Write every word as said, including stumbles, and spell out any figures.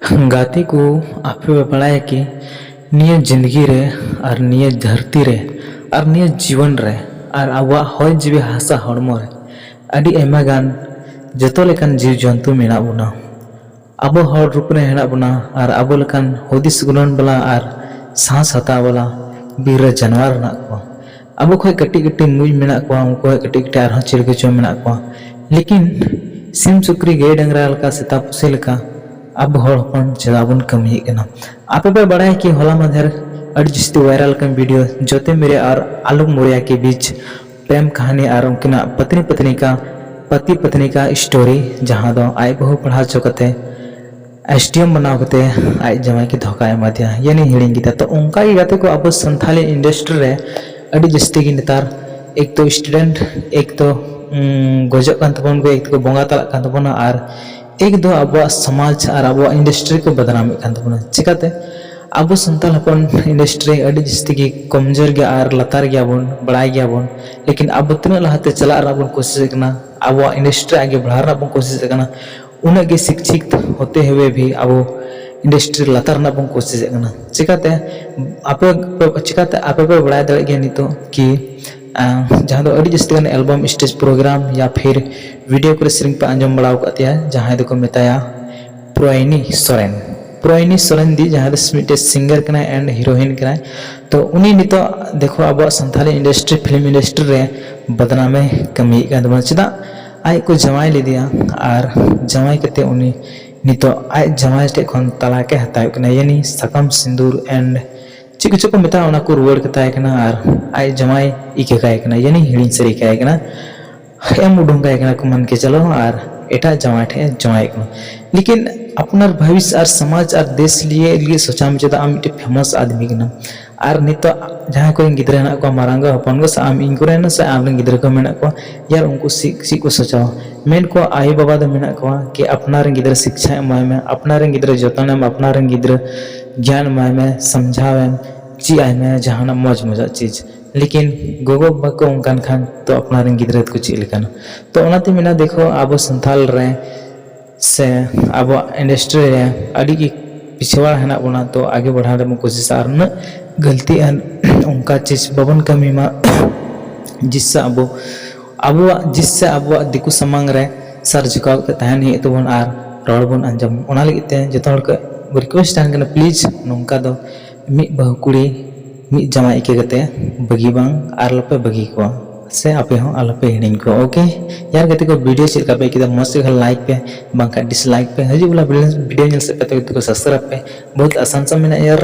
ᱜᱟᱛᱮ ᱠᱚ, ᱟᱯᱮ ᱯᱮ ᱵᱟᱲᱟᱭᱟ ᱠᱤ ᱱᱤᱭᱟᱹ ᱡᱤᱱᱫᱜᱤ ᱨᱮ ᱟᱨ ᱱᱤᱭᱟᱹ ᱫᱷᱟᱹᱨᱛᱤ ᱨᱮ ᱟᱨ ᱱᱤᱭᱟᱹ ᱡᱤᱵᱚᱱ ᱨᱮ ᱟᱨ ᱟᱵᱚᱣᱟᱜ ᱦᱚᱭ ᱡᱤᱣᱤ ᱦᱟᱥᱟ ᱦᱚᱲᱢᱚ ᱨᱮ ᱟᱹᱰᱤ ᱟᱭᱢᱟ ᱜᱟᱱ ᱡᱚᱛᱚ ᱞᱮᱠᱟᱱ ᱡᱤᱣᱤ ᱡᱚᱱᱛᱩ ᱢᱮᱱᱟᱜ ᱵᱚᱱᱟ᱾ ᱟᱵᱚ ᱦᱚᱲ ᱨᱩᱯ ᱨᱮ ᱦᱮᱱᱟᱜ ᱵᱚᱱᱟ ᱟᱨ ᱟᱵᱚ ᱞᱮᱠᱟᱱ ᱦᱩᱫᱤᱥ ᱜᱩᱱᱟᱹᱱ ᱵᱟᱞᱟ ᱟᱨ ᱥᱟᱦᱟᱥ ᱦᱟᱛᱟᱣ ᱵᱟᱞᱟ ᱵᱤᱨ ᱨᱮ ᱡᱟᱱᱣᱟᱨ ᱦᱮᱱᱟᱜ ᱠᱚᱣᱟ᱾ ᱟᱵᱚ ᱠᱷᱚᱱ ᱠᱟᱹᱴᱤᱡ ᱠᱟᱹᱴᱤᱡ ᱢᱩᱡ ᱢᱮᱱᱟᱜ ᱠᱚᱣᱟ, ᱩᱱᱠᱩ ᱠᱷᱚᱱ ᱠᱟᱹᱴᱤᱡ ᱠᱟᱹᱴᱤᱡ ᱟᱨᱦᱚᱸ ᱪᱤᱞᱤ ᱠᱚᱪᱚ ᱢᱮᱱᱟᱜ ᱠᱚᱣᱟ᱾ ᱞᱮᱠᱤᱱ ᱥᱤᱢ ᱥᱩᱠᱨᱤ ᱜᱟᱹᱭ ᱰᱟᱝᱨᱟ ᱞᱮᱠᱟ, ᱥᱮᱛᱟ ᱯᱩᱥᱤ ᱞᱮᱠᱟ ᱟᱵᱚ ᱦᱚᱲ ᱦᱚᱯᱚᱱ ᱪᱮᱫᱟᱜ ᱵᱚᱱ ᱠᱟᱹᱢᱤᱭᱮᱫ ᱠᱟᱱᱟ? ᱟᱯᱮ ᱯᱮ ᱵᱟᱲᱟᱭᱟ ᱠᱤ ᱦᱚᱞᱟ ᱢᱟᱫᱷᱮᱨ ᱟᱹᱰᱤ ᱡᱟᱹᱥᱛᱤ ᱵᱷᱟᱭᱨᱟᱞ ᱠᱟᱱ ᱵᱷᱤᱰᱤᱭᱳ ᱡᱳᱛᱮ ᱢᱮᱨᱮ ᱟᱨ ᱟᱞᱳᱠ ᱢᱚᱨᱤᱭᱟ ᱠᱮ ᱵᱤᱪ ᱯᱨᱮᱢ ᱠᱟᱹᱦᱱᱤ ᱟᱨ ᱩᱱᱠᱤᱱᱟᱜ ᱯᱚᱛᱱᱤ ᱯᱚᱛᱱᱤ ᱠᱟ ᱯᱟᱛᱤ ᱯᱚᱛᱱᱤ ᱠᱟ ᱥᱴᱳᱨᱤ, ᱡᱟᱦᱟᱸ ᱫᱚ ᱟᱡ ᱵᱟᱹᱦᱩ ᱯᱟᱲᱦᱟᱣ ᱦᱚᱪᱚ ᱠᱟᱛᱮ ᱮᱥ ᱰᱤ ᱮᱢ ᱵᱮᱱᱟᱣ ᱠᱟᱛᱮ ᱟᱡ ᱡᱟᱶᱟᱭ ᱜᱮ ᱫᱷᱳᱠᱟ ᱮᱢᱟ ᱫᱮᱭᱟ, ᱭᱟᱱᱤ ᱦᱤᱲᱤᱧ ᱠᱮᱫᱟ᱾ ᱛᱚ ᱚᱱᱠᱟ ᱜᱮ ᱜᱟᱛᱮ ᱠᱚ, ᱟᱵᱚ ᱥᱟᱱᱛᱷᱟᱞᱤ ᱤᱱᱰᱟᱥᱴᱨᱤ ᱨᱮ ᱟᱹᱰᱤ ᱡᱟᱹᱥᱛᱤ ᱜᱮ ᱱᱮᱛᱟᱨ ᱮᱠ ᱛᱚ ᱥᱴᱩᱰᱮᱱᱴ ᱮᱠ ᱛᱚ ᱩᱸ, ᱜᱚᱡᱚᱜ ᱠᱟᱱ ᱛᱟᱵᱚᱱ ᱠᱚ, ᱮᱠ ᱛᱚ ᱵᱚᱸᱜᱟ ᱛᱟᱞᱟᱜ ᱠᱟᱱ ᱛᱟᱵᱚᱱᱟ, ᱟᱨ ᱮᱠ ᱫᱚ ᱟᱵᱚᱣᱟᱜ ᱥᱚᱢᱟᱡᱽ ᱟᱨ ᱟᱵᱚᱣᱟᱜ ᱤᱱᱰᱟᱥᱴᱨᱤ ᱠᱚ ᱵᱚᱫᱱᱟᱢᱮᱫ ᱠᱟᱱ ᱛᱟᱵᱚᱱᱟ᱾ ᱪᱤᱠᱟᱹᱛᱮ? ᱟᱵᱚ ᱥᱟᱱᱛᱟᱲ ᱦᱚᱯᱚᱱ ᱤᱱᱰᱟᱥᱴᱨᱤ ᱟᱹᱰᱤ ᱡᱟᱹᱥᱛᱤ ᱜᱮ ᱠᱚᱢᱡᱳᱨ ᱜᱮᱭᱟ ᱟᱨ ᱞᱟᱛᱟᱨ ᱜᱮᱭᱟᱵᱚᱱ, ᱵᱟᱲᱟᱭ ᱜᱮᱭᱟᱵᱚᱱ, ᱞᱮᱠᱤᱱ ᱟᱵᱚ ᱛᱤᱱᱟᱹᱜ ᱞᱟᱦᱟᱛᱮ ᱪᱟᱞᱟᱜ ᱨᱮᱱᱟᱜ ᱵᱚᱱ ᱠᱳᱥᱤᱥᱮᱫ ᱠᱟᱱᱟ, ᱟᱵᱚᱣᱟᱜ ᱤᱱᱰᱟᱥᱴᱨᱤ ᱟᱜᱮ ᱵᱟᱲᱦᱟᱣ ᱨᱮᱱᱟᱜ ᱵᱚᱱ ᱠᱳᱥᱤᱥᱮᱫ ᱠᱟᱱᱟ, ᱩᱱᱟᱹᱜ ᱜᱮ ᱥᱤᱠᱪᱷᱤᱛ ᱦᱚᱛᱮ ᱦᱩᱭᱮ ᱵᱷᱤ ᱟᱵᱚ ᱤᱱᱰᱟᱥᱴᱨᱤ ᱞᱟᱛᱟᱨ ᱨᱮᱱᱟᱜ ᱵᱚᱱ ᱠᱳᱥᱤᱥᱮᱫ ᱠᱟᱱᱟ᱾ ᱪᱤᱠᱟᱹᱛᱮ? ᱟᱯᱮ ᱪᱤᱠᱟᱹᱛᱮ ᱟᱯᱮ ᱯᱮ ᱵᱟᱲᱟᱭ ᱫᱟᱲᱮᱭᱟᱜ ᱜᱮᱭᱟ ᱱᱤᱛᱚᱜ ᱠᱤ ᱟᱸ, ᱡᱟᱦᱟᱸ ᱫᱚ ᱟᱹᱰᱤ ᱡᱟᱹᱥᱛᱤ ᱜᱟᱱ ᱮᱞᱵᱟᱢ, ᱥᱴᱮᱡᱽ ᱯᱨᱳᱜᱨᱟᱢ ᱭᱟ ᱯᱷᱤᱨ ᱵᱷᱤᱰᱤᱭᱳ ᱠᱚᱨᱮ ᱥᱮᱨᱮᱧ ᱯᱮ ᱟᱸᱡᱚᱢ ᱵᱟᱲᱟ ᱟᱠᱟᱫ ᱛᱟᱭᱟ, ᱡᱟᱦᱟᱸᱭ ᱫᱚᱠᱚ ᱢᱮᱛᱟᱭᱟ ᱯᱨᱚᱭᱱᱤ ᱥᱚᱨᱮᱱ᱾ ᱯᱨᱚᱭᱱᱤ ᱥᱚᱨᱮᱱ ᱫᱤ ᱡᱟᱦᱟᱸᱭ ᱫᱚ ᱢᱤᱫᱴᱮᱡ ᱥᱤᱝᱜᱟᱨ ᱠᱟᱱᱟᱭ and heroine ᱠᱟᱱᱟᱭ᱾ ᱛᱚ ᱩᱱᱤ ᱱᱤᱛᱚᱜ ᱫᱮᱠᱷᱚ ᱟᱵᱚᱣᱟᱜ ᱥᱟᱱᱛᱷᱟᱞᱤ ᱤᱱᱰᱟᱥᱴᱨᱤ, ᱯᱷᱤᱞᱢ ᱤᱱᱰᱟᱥᱴᱨᱤ ᱨᱮ ᱵᱚᱫᱱᱟᱢᱮ ᱠᱟᱹᱢᱤᱭᱮᱫ ᱠᱟᱱ ᱛᱟᱵᱚᱱᱟ᱾ ᱪᱮᱫᱟᱜ? ᱟᱡ ᱠᱚ ᱡᱟᱶᱟᱭ ᱞᱮᱫᱮᱭᱟ ᱟᱨ ᱡᱟᱶᱟᱭ ᱠᱟᱛᱮ ᱩᱱᱤ ᱱᱤᱛᱚᱜ ᱟᱡ ᱡᱟᱶᱟᱭ ᱴᱷᱮᱡ ᱠᱷᱚᱱ ᱛᱟᱞᱟᱠ ᱮ ᱦᱟᱛᱟᱣᱮᱫ ᱠᱟᱱᱟ, ᱭᱟᱱᱤ ᱥᱟᱠᱟᱢ ᱥᱤᱸᱫᱩᱨ and ᱪᱮᱫ ᱠᱚᱪᱚ ᱠᱚ ᱢᱮᱛᱟᱜᱼᱟ, ᱚᱱᱟ ᱠᱚ ᱨᱩᱣᱟᱹᱲ ᱠᱟᱛᱟᱭ ᱠᱟᱱᱟ ᱟᱨ ᱟᱡ ᱡᱟᱶᱟᱭ ᱤᱠᱟᱹ ᱠᱟᱭ ᱠᱟᱱᱟ, ᱭᱟᱱᱤ ᱦᱤᱲᱤᱧ ᱥᱟᱹᱨᱤ ᱠᱟᱭ ᱠᱟᱱᱟ, ᱮᱢ ᱩᱰᱩᱝ ᱠᱟᱭ ᱠᱟᱱᱟ ᱠᱚ, ᱢᱟᱱ ᱠᱮ ᱪᱟᱞᱚ, ᱟᱨ ᱮᱴᱟᱜ ᱡᱟᱶᱟᱭ ᱴᱷᱮᱱ ᱮ ᱡᱟᱶᱟᱭᱚᱜ ᱠᱟᱱᱟ᱾ ᱞᱮᱠᱤᱱ ᱟᱯᱱᱟᱨ ᱵᱷᱚᱵᱤᱥ ᱟᱨ ᱥᱚᱢᱟᱡᱽ ᱟᱨ ᱫᱮᱥ ᱞᱤᱭᱮ, ᱞᱤᱭᱮ ᱥᱳᱪᱟᱢ ᱪᱮᱫᱟᱜ? ᱟᱢ ᱢᱤᱫᱴᱮᱱ ᱯᱷᱮᱢᱟᱥ ᱟᱫᱢᱤ ᱠᱟᱱᱟᱢ, ᱟᱨ ᱱᱤᱛᱚᱜ ᱡᱟᱦᱟᱸᱭ ᱠᱚᱨᱮᱱ ᱜᱤᱫᱽᱨᱟᱹ ᱦᱮᱱᱟᱜ ᱠᱚᱣᱟ, ᱢᱟᱨᱟᱝ ᱜᱚ, ᱦᱚᱯᱚᱱ ᱜᱚ, ᱥᱮ ᱟᱢ ᱤᱧ ᱠᱚᱨᱮᱱ ᱥᱮ ᱟᱢ ᱨᱮᱱ ᱜᱤᱫᱽᱨᱟᱹ ᱠᱚ ᱢᱮᱱᱟᱜ ᱠᱚᱣᱟ, ᱭᱟᱨ ᱩᱱᱠᱩ ᱪᱮᱫ, ᱪᱮᱫ ᱠᱚ ᱥᱳᱪᱟᱣᱟ? ᱢᱮᱱ ᱠᱚ ᱟᱭᱳ ᱵᱟᱵᱟ ᱫᱚ ᱢᱮᱱᱟᱜ ᱠᱚᱣᱟ ᱠᱤ ᱟᱯᱱᱟᱨ ᱨᱮᱱ ᱜᱤᱫᱽᱨᱟᱹ ᱥᱤᱠᱪᱷᱟ ᱮᱢᱟᱭ ᱢᱮ, ᱟᱯᱱᱟᱨ ᱨᱮᱱ ᱜᱤᱫᱽᱨᱟᱹ ᱡᱚᱛᱚᱱ ᱮᱢ, ᱟᱯᱱᱟᱨ ᱨᱮᱱ ᱜᱤᱫᱽᱨᱟᱹ ᱜᱮᱭᱟᱱ ᱮᱢᱟᱭ ᱢᱮ, ᱥᱚᱢᱡᱷᱟᱣ ᱮᱢ, ᱪᱮᱫ ᱟᱭ ᱢᱮ ᱡᱟᱦᱟᱱᱟᱜ ᱢᱚᱡᱽ ᱢᱚᱡᱟᱜ ᱪᱤᱡᱽ᱾ ᱞᱮᱠᱤᱱ ᱜᱚᱜᱚ ᱵᱟᱵᱟ ᱠᱚ ᱚᱱᱠᱟᱱ ᱠᱷᱟᱱ ᱛᱚ ᱟᱯᱱᱟᱨ ᱨᱮᱱ ᱜᱤᱫᱽᱨᱟᱹ ᱫᱚᱠᱚ ᱪᱮᱫ ᱞᱮᱠᱟᱱᱟ? ᱛᱚ ᱚᱱᱟᱛᱮ ᱢᱮᱱᱟ, ᱫᱮᱠᱷᱚ ᱟᱵᱚ ᱥᱟᱱᱛᱟᱞ ᱨᱮ ᱥᱮ ᱟᱵᱚᱣᱟᱜ industry ᱨᱮ ᱟᱹᱰᱤ ᱜᱮ ᱯᱤᱪᱷᱣᱟ ᱦᱮᱱᱟᱜ ᱵᱚᱱᱟ, ᱛᱚ ᱟᱜᱮ ᱵᱟᱲᱦᱟᱣ ᱨᱮᱵᱚᱱ ᱠᱳᱥᱤᱥᱟ ᱟᱨ ᱩᱱᱟᱹᱜ ᱜᱟᱹᱞᱛᱤ ᱟᱨ ᱚᱱᱠᱟ ᱪᱤᱡᱽ ᱵᱟᱵᱚᱱ ᱠᱟᱹᱢᱤ ᱢᱟ, ᱡᱤᱥᱥᱮ ᱟᱵᱚ ᱟᱵᱚᱣᱟᱜ ᱡᱤᱥᱥᱮ ᱟᱵᱚᱣᱟᱜ ᱫᱤᱠᱩ ᱥᱟᱢᱟᱝ ᱨᱮ ᱥᱟᱨ ᱡᱷᱩᱠᱟᱣ ᱠᱟᱛᱮ ᱛᱟᱦᱮᱱ ᱦᱩᱭᱩᱜ ᱛᱟᱵᱚᱱ ᱟᱨ ᱨᱚᱲ ᱵᱚᱱ ᱟᱸᱡᱚᱢ᱾ ᱚᱱᱟ ᱞᱟᱹᱜᱤᱫ ᱛᱮ ᱡᱚᱛᱚ ᱦᱚᱲ ᱠᱚ request ᱛᱟᱦᱮᱱ ᱠᱟᱱᱟ, please ᱱᱚᱝᱠᱟ ᱫᱚ ᱢᱤᱫ ᱵᱟᱹᱦᱩ ᱠᱩᱲᱤ ᱢᱤᱫ ᱡᱟᱶᱟᱭ ᱤᱠᱟᱹ ᱠᱟᱛᱮ ᱵᱟᱹᱜᱤ ᱵᱟᱝ ᱟᱨ ᱟᱞᱚᱯᱮ ᱵᱟᱹᱜᱤ ᱠᱚᱣᱟ, ᱥᱮ ᱟᱯᱮ ᱦᱚᱸ ᱟᱞᱚᱯᱮ ᱦᱤᱲᱤᱧ ᱠᱚᱣᱟ᱾ OK ᱭᱟᱨ ᱜᱟᱛᱮ ᱠᱚ, video ᱪᱮᱫ ᱞᱮᱠᱟ ᱯᱮ ᱟᱹᱭᱠᱟᱹᱣ ᱠᱮᱫᱟ? ᱢᱚᱡᱽ ᱛᱮ ᱠᱷᱟᱱ like ᱯᱮ, ᱵᱟᱝᱠᱷᱟᱱ dislike ᱯᱮ᱾ ᱦᱤᱡᱩᱜ ᱵᱚᱞᱟ video ᱧᱮᱞ ᱥᱮᱫ ᱯᱮ, ᱛᱚ ᱜᱟᱛᱮ ᱠᱚ subscribe ᱯᱮ, ᱵᱚᱦᱩᱛ ᱟᱥᱟᱱ ᱥᱟ ᱢᱮᱱᱟᱜᱼᱟ ᱭᱟᱨ᱾